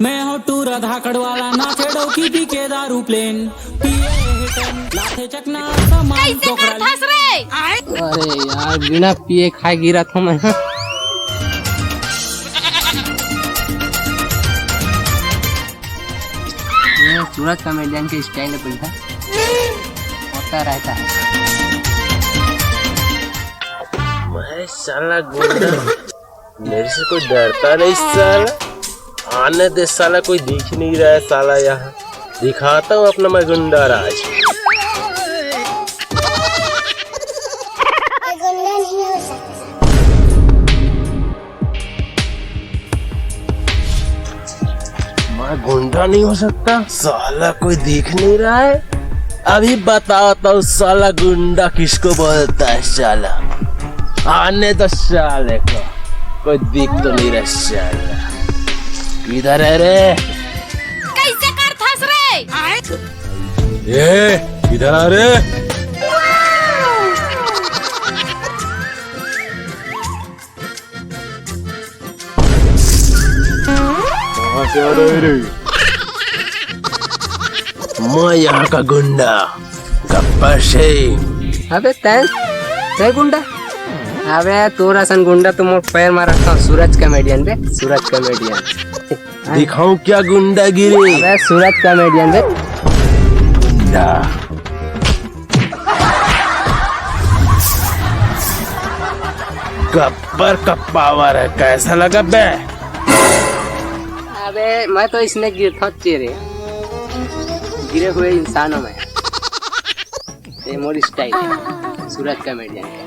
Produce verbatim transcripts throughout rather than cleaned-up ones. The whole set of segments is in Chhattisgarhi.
मैं हूँ टूरा धाकड़ वाला, नाचे डौकी पी के दारू प्लेन, पिए हेटन, लाथे चकना सामान कैसे कोकरा। करथस रे? अरे यार, बिना पिए खाए गिरत हूँ मैं। ये सूरज कॉमेडियन के स्टाइल है, पैसा होता रहता है। मैं साला गुंडा, मेरे से कोई डरता नहीं साला। आने दे साला, कोई दिख नहीं रहा है साला यहाँ। दिखाता हूँ अपना मैं गुंडा राज। ये गुंडा नहीं हो सकता। मैं गुंडा नहीं हो सकता? साला कोई दिख नहीं रहा है। अभी बताता हूँ साला गुंडा किसको बोलता है साला। आने दो साले को, कोई दिख तो नहीं रहा साला। किधर है रे? कैसे करथस रे? ए, इधर आ रे। कहाँ से आ रहे रे? मैं यहाँ का गुंडा गब्बर सिंह। अबे तै, तै गुंडा? अबे तोर असन गुंडा तो मोर पैर मा रखता हूँ, सूरज कॉमेडियन बे, सूरज कॉमेडियन। दिखाऊं क्या गुंडागिरी? अबे सूरज कॉमेडियन बे। गुंडा। गब्बर का पावर है, कैसा लगा बे? अबे मैं तो इसने गिरता हूँ चेरे, गिरे हुए इंसान हूँ मैं। ये मोर स्टाइल, सूरज कॉमेडियन का।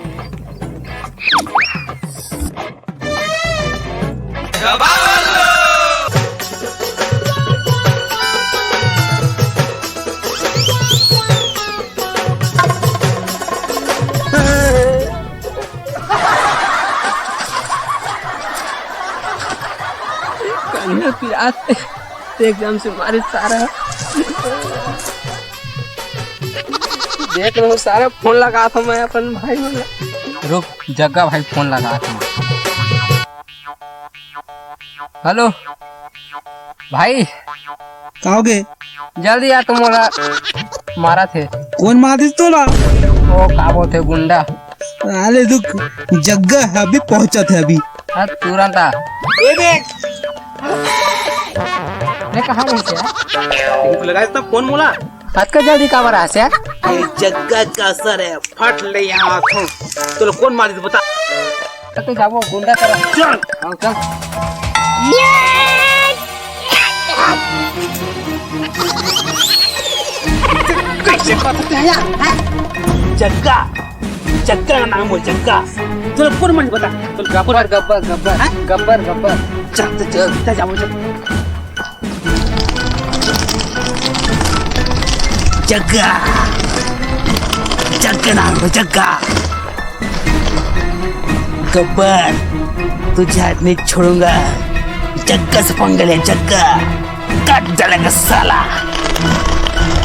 कन्या पिरात ते एकदम से मारे सारा। देख लो सारा, फोन लगा था मैं अपन भाई मन। रुक, जग्गा भाई फोन लगा था। हेलो भाई। का होगे? जल्दी आ, तुम मोला मारा थे। कोन मार दिस तोला? ओ का बोलते गुंडा। अरे रुक, जग्गा है, अभी पहुंचा थे अभी। हाँ, तुरंत आ। ए देख। मैं कहाँ रहे थे? भूख लगा है तब फोन मोला। अतका जल्दी काबर आस यार? ए जग्गा का सर है, फट ले यहाँ आँखों। चलो कौन मारी तो बता। तो जाबो गुंडा करा। चल। हाँ, चल। कैसे करते हैं यार, हैं? जग्गा, जग्गा का नाम हो, जग्गा। चलो कौन मारी बता। चल गब्बर, गब्बर, गब्बर, हैं? गब्बर, गब्बर। चल, चल, चल, चल, जाओ, चल। जग्गा, जग्गा नाम है, जग्गा। गब्बर, तुझे आज नहीं छोड़ूंगा। जग्गा से पंगा ले, जग्गा। काट डालेंगे साला।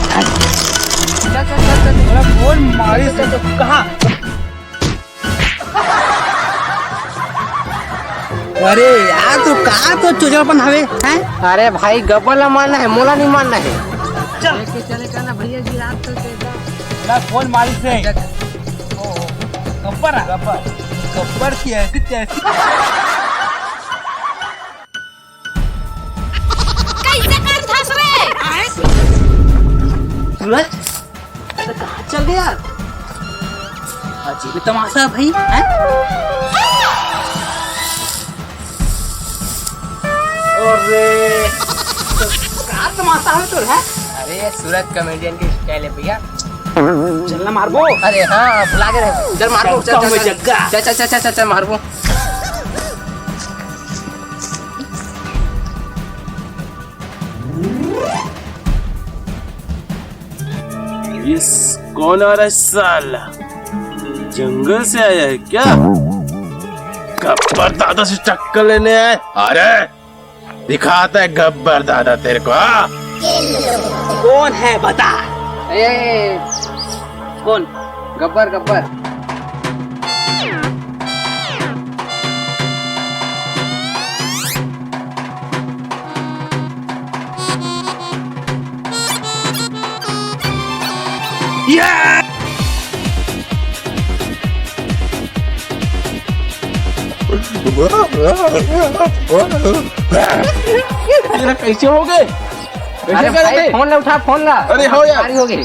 चल, चल, चल, चल, थोड़ा फोन मारी से तो कहाँ? अरे यार, तू का तो चुचलपन हवे, हैं? अरे भाई, गब्बर ला मारना है, मोला नहीं मारना है। चल। लेके चले का ना भैया जी, रात को तेरे ना फोन मारी से। अच्छा। ओ, गब्बर आ? गब्बर। गब्बर की ऐसी तैसी। कैसे कर धस रे? सूरज, अरे कहाँ चल गया? अजीब तमाशा है भाई, हैं? अरे, तो का तमाशा है तो, हैं? अरे, सूरज कॉमेडियन की स्टाइल है भैया। चल ना मारबो। अरे हाँ, भुला गए रहे। चल मारबो, चल, चल, चल, चल, चल, चल, चल, मारबो। ये स-, कौन आ रहा है साला? जंगल से आया है क्या? गब्बर दादा से टक्कर लेने आए? अरे, दिखाता है गब्बर दादा तेरे को, हाँ? कौन है बता। ए, कौन? गब्बर, गब्बर। तेरा कैसे हो गए? कैसे अरे कर भाई, दे? फोन ला उठा, फोन ला। अरे हो यार। भारी हो गई।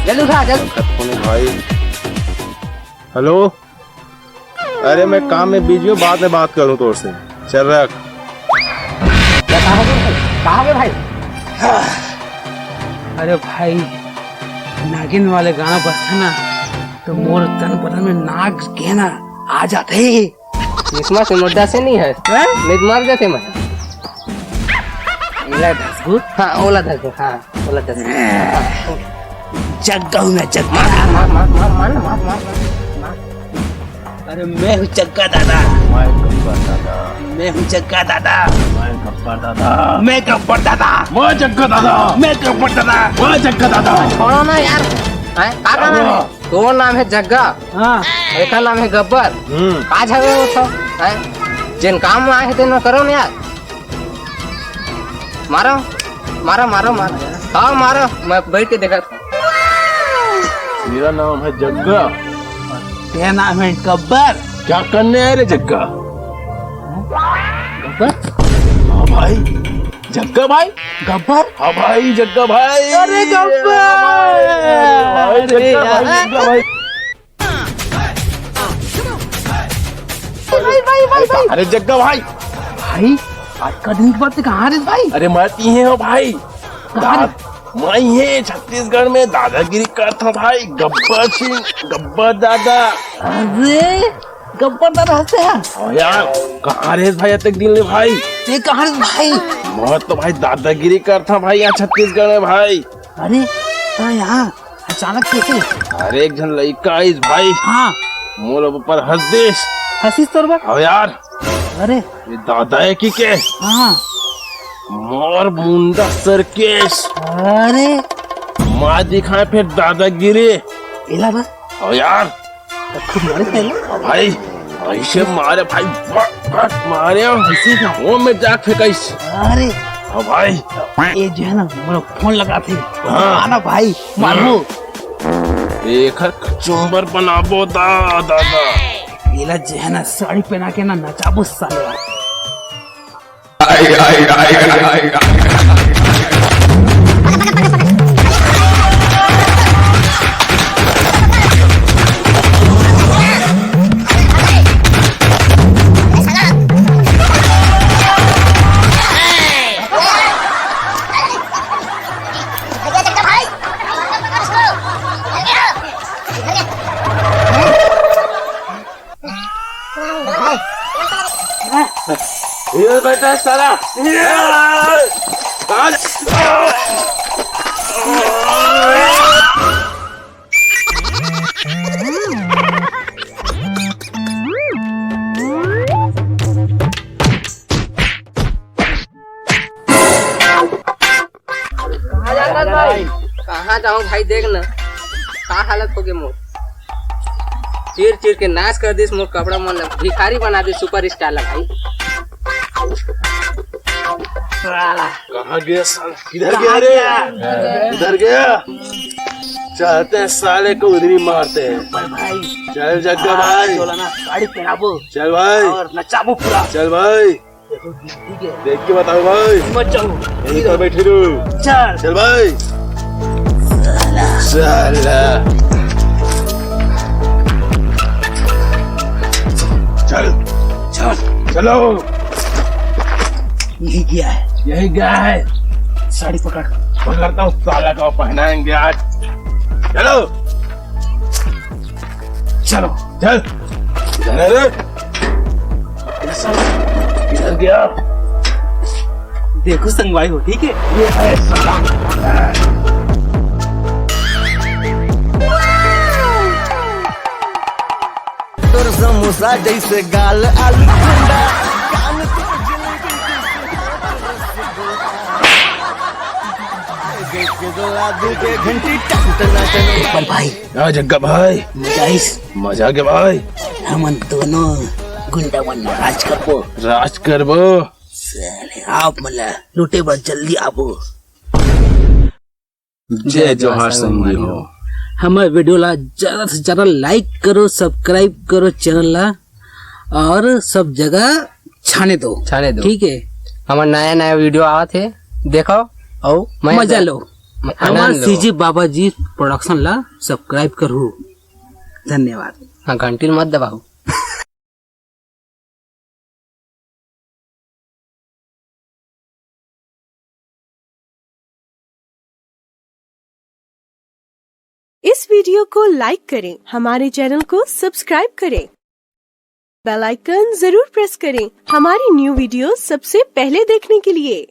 जल्दी उठा, जल्दी। फोन भाई। हेलो। अरे, मैं काम में बिजी हूँ, बाद में बात करूँ तोर से। चल रख। कहाँ गए भाई? कहाँ गए भाई? अरे भाई, नागिन वाले गाना बजथे ना, तो मोर तन बदन में नाग के ना आ जाथे। इसमा से मुद्दा से नहीं है। हैं? नहीं तो मर जाते मैं। ओला धसगुर? हाँ, ओला धसगुर, हाँ, ओला धसगुर। जग्गा हूँ मैं, जग्गा। मार, मार, मार। अरे मैं हूँ जग्गा दादा। मैं गब्बर दादा। मैं हूँ जग्गा दादा। मैं गब्बर दादा। मैं गब्बर दादा। मैं जग्गा दादा। मैं गब्बर दादा। मैं जग्गा दादा। छोड़ो ना यार। हैं? का गाना है? तोर नाम है जग्गा। हाँ। एकर नाम है गब्बर। हम्म। का झगड़ा होत हे? हैं? जेन काम में आए हे तेन करो ना यार। मारो, मारो, मारो, मारो। हाँ, मारो, मैं बैठ के देखा। मेरा नाम है जग्गा। तेरा नाम है गब्बर। क्या करने आए रे जग्गा? गब्बर? हाँ भाई, जग्गा भाई। गब्बर? हाँ भाई, जग्गा भाई। अरे गब्बर! भाई, अरे जग्गा भाई, यार। जग्गा भाई। भाई, भाई, भाई, भाई। अरे जग्गा भाई। भाई, आज का दिन के बाद कहाँ रे भाई? अरे मैं तो इहें हूँ भाई। कहाँ रे? मैं इहें छत्तीसगढ़ में दादागिरी करत हूँ भाई, गब्बर सिंह, गब्बर दादा। अरे, गब्बर दादा हंसते हैं। ओ यार, कहाँ रे भाई अतेक दिन ले भाई? ते कहाँ रे भाई? मैं तो भाई दादागिरी करत हूँ भाई यहाँ छत्तीसगढ़ में भाई। अरे, तो यहाँ अचानक कैसे? अरे, एक झन लइका आइस भाई। हाँ। मोर ऊपर हंस दिस। हंसिस तोर बर? हाँ यार। अरे। ये दादा है कि के? हाँ। मोर मुंडा सरकेस। अरे। माँ दिखाए फिर दादागिरी। एला बस। हाँ यार। तो खूब मारे थे ना? भाई, ऐसे मारे भाई, बक, बक मारे। ऐसे का? वो में जाके कैसे? अरे। हाँ भाई। ये जो है ना, मोला फोन लगा थे। हाँ। आना भाई, मारबो। एकर कचुम्बर बनाबो दा, दादा। एला जो है ना, साड़ी पहना के ना नचाबो साले। ये बेटा साला, ये आज कहाँ जात हस भाई? कहाँ जाहूँ भाई, देख ना, का हालत होगे मोर। चीर चीर के नाश कर दिस मोर कपड़ा मन ला, भिखारी बना दिस सुपर स्टार ला भाई। साला। कहाँ गया साला? किधर कहाँ गया रे? गया? किधर गया? चलते हैं साले को उधर ही मारते हैं। पर भाई, चल जग्गा हाँ, भाई। चलो ना, साड़ी पहनाबो। चल भाई। और नचाबो पूरा। चल भाई। देखो, ठीक है। देख के बताओ भाई। मत जाओ। यहीं पर बैठे रहो। चल। चल भाई। साला। चल। चल। चलो। यही गया है। यही गया है। साड़ी पकड़। पकड़ता हूँ साला का, पहनाएंगे आज। चलो। चलो। चल। इधर है रे। इधर गया। देखो संगवारी हो, ठीक है? ये है साला। तोर समोसा जैसे गाल आलू ठंडा, कान तोर जलेबी जैसे रसगुल्ला। देख के गुलाब के घंटी टन टन टन। पर भाई, हाँ जग्गा भाई। मजा आइस? मजा आ गया भाई। हमन दोनों गुंडा मन राज करबो। राज करबो। साले, आप मन ला लूटे बर जल्दी आबो। जय जोहार संगवारी हो। हमर video ला ज्यादा से ज्यादा like करो, subscribe करो channel ला, और सब जगह छाने दो। छाने दो। ठीक है। हमर नया नया video आवत हे, देखो, अउ मैं मजा लो। आनंद हमर लो। सीजी बाबा जी production ला subscribe करू। धन्यवाद। हाँ, घंटी ल मत दबाओ। इस video को like करें, हमारे channel को subscribe करें, bell icon जरूर press करें हमारी new video सबसे पहले देखने के लिए।